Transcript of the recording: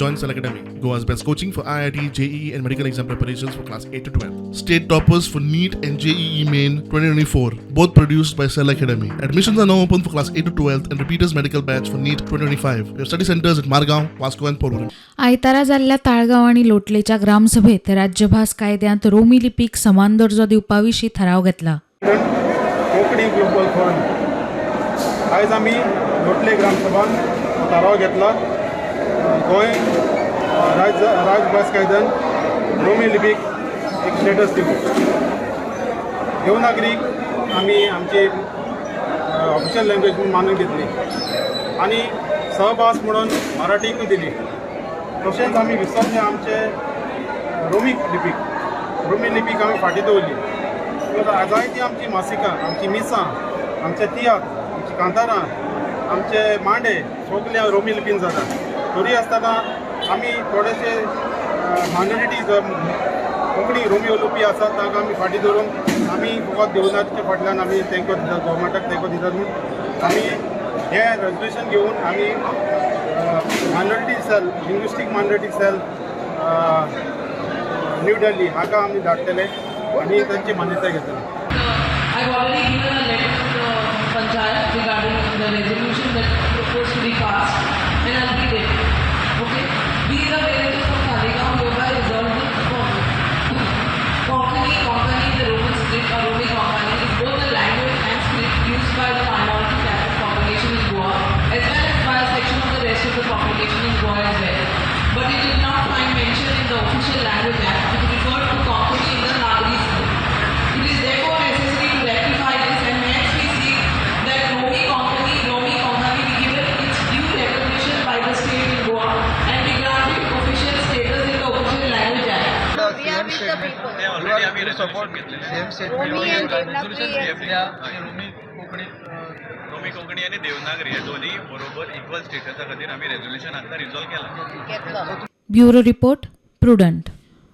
Join Cell Academy, Goa's best coaching for IIT, JEE, and medical exam preparations for class 8 to 12. State toppers for NEET and JEE Main 2024, both produced by Cell Academy. Admissions are now open for class 8 to 12 and repeaters medical batch for NEET 2025. We have study centers at Margaon, Vasco, and Porvorim. आयतारा जाल्ल्या ताळगांव आनी लोटलेच्या ग्रामसभेत राज्यभास कायद्यांत रोमी लिपीक समान दर्जो दिवपा विशीं थाराव घेतला. कोंकणी ग्लोबल फंड, आयज आमी लोटले ग्रामसभान थाराव घेतला, गोंय राज्य राजभास कायद्यान रोमी लिपीक एक स्टेटस दिवप. देवनागरीक आमी आमची ऑफिशियल लँग्वेज म्हणून मानून घेतली आनी सहभास म्हणून मराठीकूय दिली. तशेंच आमी विसरले आमचे रोमी लिपीक. रोमी लिपीक आमी फाटीं दवरली. जायतीं आमची मासिकां, आमची मिसां, आमचे तियात्र, आमची कांतारां, आमचे मांडे सगळे रोमी लिपीन जाता. तरी आसतना आमी थोडेशे मायनॉरिटी, कोंकणी रोमी उलोवपी आसात, तांकां आमी फाटीं धरून आमी फकत देवनागरीच्या फाटल्यान आमी तेंको दितात, गोवोरमेंटाक तेंको दितात. म्हूण आमी हें रेजोल्युशन घेवन आमी minority cell, linguistic minority cell, New Delhi हाका आमी धाडटले आनी तांची मान्यताय घेतले. I've already given a letter to the panchayat regarding the resolution that proposed to be passed, and I'll read it. Okay? We, the villagers of Taleigao, hereby resolve the following. Konkani, Konkani, the Roman script or Romi Konkani is both a language and script used by the minority Catholic population in Goa as well as by a section of the rest of the population in Goa as well. But it did not find mention in the official Language Act, which referred to Konkani in the Nagari script. It is therefore necessary to rectify this, and hence we seek that Romi Konkani be given its due recognition by the state in Goa and be granted official status in the official Language Act. We are with the people. ते already आम्ही resolution घेतलेले. Same statement. Romi and Devanagari. रोमी कोंकणी, रोमी कोंकणी आनी देवनागरी हे दोन्ही बरोबर equal स्टेटसा खातीर आमी resolution आतां रिजॉल्व केलां. घेतलं. Bureau report, prudent.